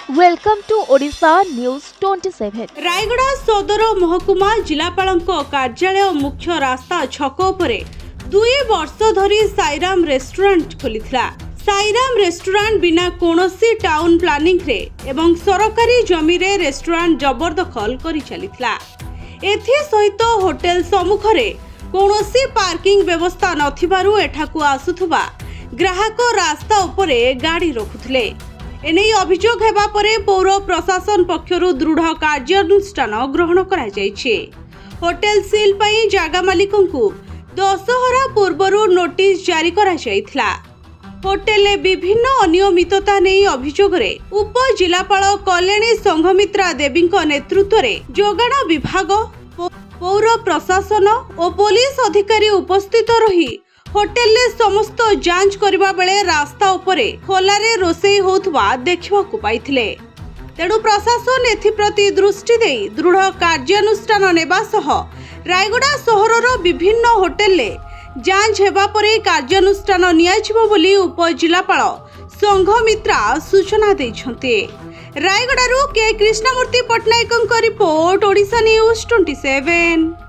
Welcome to Odisha News 27. Rayagada ସଦର ମହକୁମା ଜିଲ୍ଲାପାଳଙ୍କ କାର୍ଯ୍ୟାଳୟ ମୁଖ୍ୟ ରାସ୍ତା ଛକ ଉପରେ 2 ବର୍ଷ ଧରି ସାଇରାମ ରେଷ୍ଟୁରାଣ୍ଟ ଖୋଲିଥିଲା। ସାଇରାମ ରେଷ୍ଟୁରାଣ୍ଟ ବିନା କୌଣସି ଟାଉନ ପ୍ଲାନିଂରେ ଏବଂ ସରକାରୀ ଜମିରେ ରେଷ୍ଟୁରାଣ୍ଟ ଜବରଦଖଲ କରି ଚାଲିଥିଲା। ଏଥିସହିତ ହୋଟେଲ ସମ୍ମୁଖରେ କୌଣସି ପାର୍କିଂ ବ୍ୟବସ୍ଥା ନଥିବାରୁ ଏଠାକୁ ଆସୁଥିବା ଗ୍ରାହକ ରାସ୍ତା ଉପରେ ଗାଡ଼ି ରଖୁଥିଲେ। ଏନେଇ ଅଭିଯୋଗ ହେବା ପରେ ପୌର ପ୍ରଶାସନ ପକ୍ଷରୁ ଦୃଢ଼ କାର୍ଯ୍ୟାନୁଷ୍ଠାନ ଗ୍ରହଣ କରାଯାଇଛି। ହୋଟେଲ ସିଲ୍ ପାଇଁ ଜାଗା ମାଲିକଙ୍କୁ ଦଶହରା ପୂର୍ବରୁ ନୋଟିସ୍ ଜାରି କରାଯାଇଥିଲା। ହୋଟେଲରେ ବିଭିନ୍ନ ଅନିୟମିତତା ନେଇ ଅଭିଯୋଗରେ ଉପଜିଲ୍ଲାପାଳ କଲ୍ୟାଣୀ ସଂଘମିତ୍ରା ଦେବୀଙ୍କ ନେତୃତ୍ୱରେ ଯୋଗାଣ ବିଭାଗ, ପୌର ପ୍ରଶାସନ ଓ ପୋଲିସ ଅଧିକାରୀ ଉପସ୍ଥିତ ରହି ହୋଟେଲରେ ସମସ୍ତ ଯାଞ୍ଚ କରିବା ବେଳେ ରାସ୍ତା ଉପରେ ଖୋଲାରେ ରୋଷେଇ ହେଉଥିବା ଦେଖିବାକୁ ପାଇଥିଲେ। ତେଣୁ ପ୍ରଶାସନ ଏଥିପ୍ରତି ଦୃଷ୍ଟି ଦେଇ ଦୃଢ଼ କାର୍ଯ୍ୟାନୁଷ୍ଠାନ ନେବା ସହ ରାୟଗଡ଼ା ସହରର ବିଭିନ୍ନ ହୋଟେଲରେ ଯାଞ୍ଚ ହେବା ପରେ କାର୍ଯ୍ୟାନୁଷ୍ଠାନ ନିଆଯିବ ବୋଲି ଉପଜିଲ୍ଲାପାଳ ସଂଘମିତ୍ରା ସୂଚନା ଦେଇଛନ୍ତି। ରାୟଗଡ଼ାରୁ କେ କୃଷ୍ଣମୂର୍ତ୍ତି ପଟ୍ଟନାୟକଙ୍କ ରିପୋର୍ଟ, ଓଡ଼ିଶା ନ୍ୟୁଜ୍ 27।